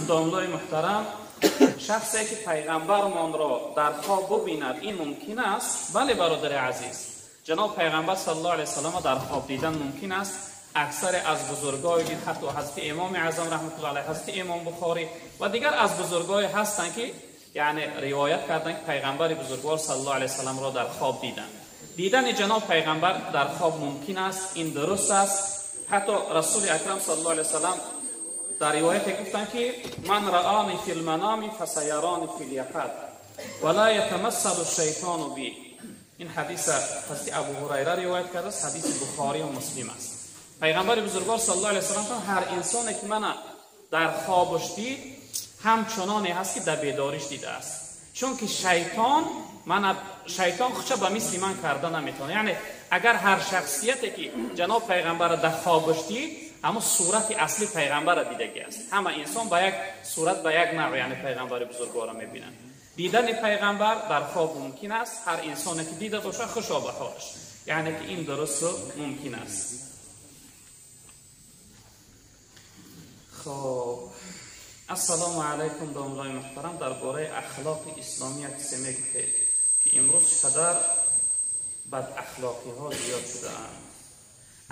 Домлаи муҳтарам, шахсе ки пайғамбармонро дар хоб бубинад, ин мумкин аст? Бале, бародари азиз, ҷаноб пайғамбар саллаллоҳу алайҳи васаллам дар хоб дидан мумкин аст. Аксари аз бузургои дин, ҳатто ҳазрати имоми аъзам раҳматуллоҳи алайҳ, ҳазрати имом Бухорӣ ва дигар аз бузургое ҳастанд, ки яъне ривоят карданд, ки пайғамбари бузургвор саллаллоҳу алайҳи васалламро дар хоб диданд. Дидани ҷаноб пайғамбар дар хоб мумкин аст, ин дуруст аст. Ҳатто расули акрам саллаллоҳу алайҳи васаллам дар ривояте гуфтанд, ки ман раани фи лманоми фасаярони фи ляқад ва ла ятамассалу шайтону би. Ин ҳадиса ҳазрати Абу Ҳурайра ривоят кардааст, ҳадиси Бухорию Муслим аст. Пайғамбари бузургвор саллаллоҳу алайҳи васаллам гуфтанд, ҳар инсоне ки мана дар хобаш дид, ҳамчуноне ҳаст, ки дар бедориш дидааст, чунки шайтон мана шайтон худша ба мисли ман карда наметавонад. Яъне агар ҳар шахсияте ки ҷаноб пайғамбарро дар хобаш дид, ҳамон сурати асли пайғамбарро дидагӣ аст. Ҳама инсон ба як сурат, ба як навъ, яъне пайғамбари бузургворро мебинанд. Дидани пайғамбар дар хоб мумкин аст. Ҳар инсоне ки дида бошад, хушо ба ҳолаш, яъне ки ин дурусту мумкин аст. Хоб, ассалому алайкум, домлои муҳтарам, дар бораи ахлоқи исломӣ як чизе мегуфтед, ки имрӯз қадар бадахлоқиҳо зиёд шудаанд.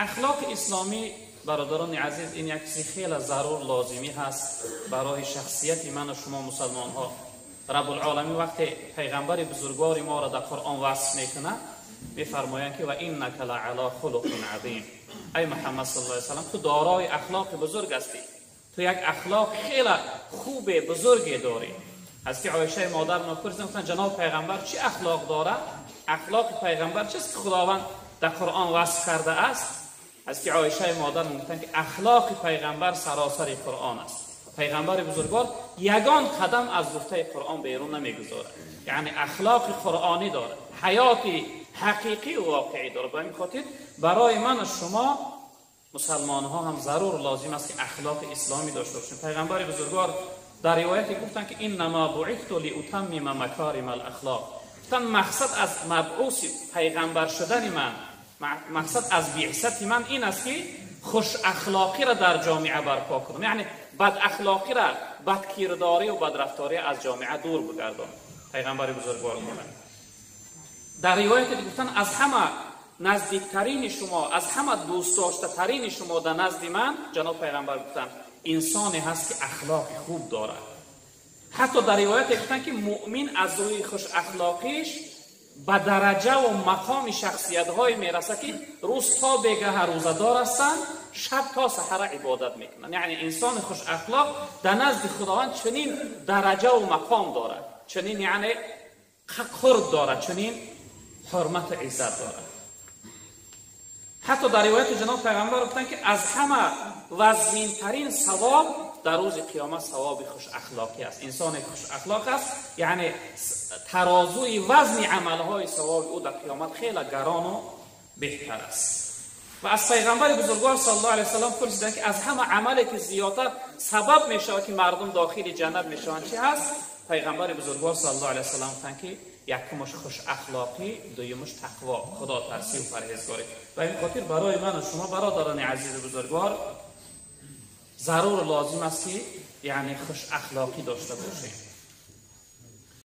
Ахлоқи исломӣ, бародарони азиз, ин як чизи хеле зарур лозимӣ ҳаст барои шахсияти ману шумо мусалмонҳо. Раббулоламин вақте пайғамбари бузургвори моро дар Қуръон васф мекунад, мефармоянд, ки ва иннака ла ала хулуқин азим. Ай Муҳаммад саллаллоҳу алайҳи васаллам, ту дорои ахлоқи бузург ҳастӣ, ту як ахлоқ хеле хубе бузурге дорӣ. Ҳазрати Оишаи модар мо пурсиданд, гуфтанд, ҷаноб пайғамбар чӣ ахлоқ дорад? Ахлоқи пайғамбар чист, ки Худованд дар Қуръон васф кардааст? Ҳазрати Оишаи модар гуфтанд, ки ахлоқи пайғамбар саросари Қуръон аст. Пайғамбари бузургвор ягон қадам аз гуфтаи Қуръон берун намегузорад, яъне ахлоқи қуръонӣ дорад, ҳаёти ҳақиқию воқеӣ дорад. Ба ин хотир барои ману шумо мусалмонҳо ҳам зарур лозим аст, ки ахлоқи исломӣ дошта бошем. Пайғамбари бузургвор дар ривояте гуфтанд, ки иннамо буиту лиутаммима макорима алахлоқ. Гуфтанд, мақсад аз мабъуси пайғамбар шудани ман, мақсад аз биъсати ман ин аст, ки хушахлоқиро дар ҷомеа барпо кунам, яъне бадахлоқиро, бадкирдорию бадрафторӣ аз ҷомеа дур бигардонам. Пайғамбари бузургвор мегӯянд дар ривояте гуфтанд, аз ҳама наздиктарини шумо, аз ҳама дӯстдоштатарини шумо дар назди ман, ҷаноб пайғамбар гуфтанд, инсоне ҳаст, ки ахлоқи хуб дорад. Ҳатто дар ривояте гуфтанд, ки муъмин аз рӯи хушахлоқиш ба дараҷаву мақоми шахсиятҳое мерасад, ки рӯз то бегаҳа рӯзадор ҳастанд, шаб то саҳара ибодат мекунанд. Яъне инсони хушахлоқ дар назди Худованд чунин дараҷаву мақом дорад, чунин яъне қурб дорад, чунин ҳурмату иззат дорад. Ҳатто дар ривояти ҷаноб пайғамбар гуфтанд, ки аз ҳама вазминтарин савоб дар рӯзи қиёмат савоби хушахлоқӣ аст. Инсоне хушахлоқ аст, яъне тарозуи вазни амалҳои савоби ӯ дар қиёмат хеле гарону беҳтар аст. Ва аз пайғамбари бузургвор саллаллоҳу алайҳи васаллам пурсиданд, ки аз ҳама амале ки зиёдтар сабаб мешавад, ки мардум дохили ҷаннат мешаванд, чӣ ҳаст? Пайғамбари бузургвор саллаллоҳу алайҳи васаллам гуфтанд, ки якумаш хушахлоқӣ, дуюмаш тақво, худотарсию парҳезгорӣ. Ба ин хотир барои ману шумо, бародарони азизу бузургвор, зарур лозим аст, ки яъне хушахлоқӣ дошта бошем.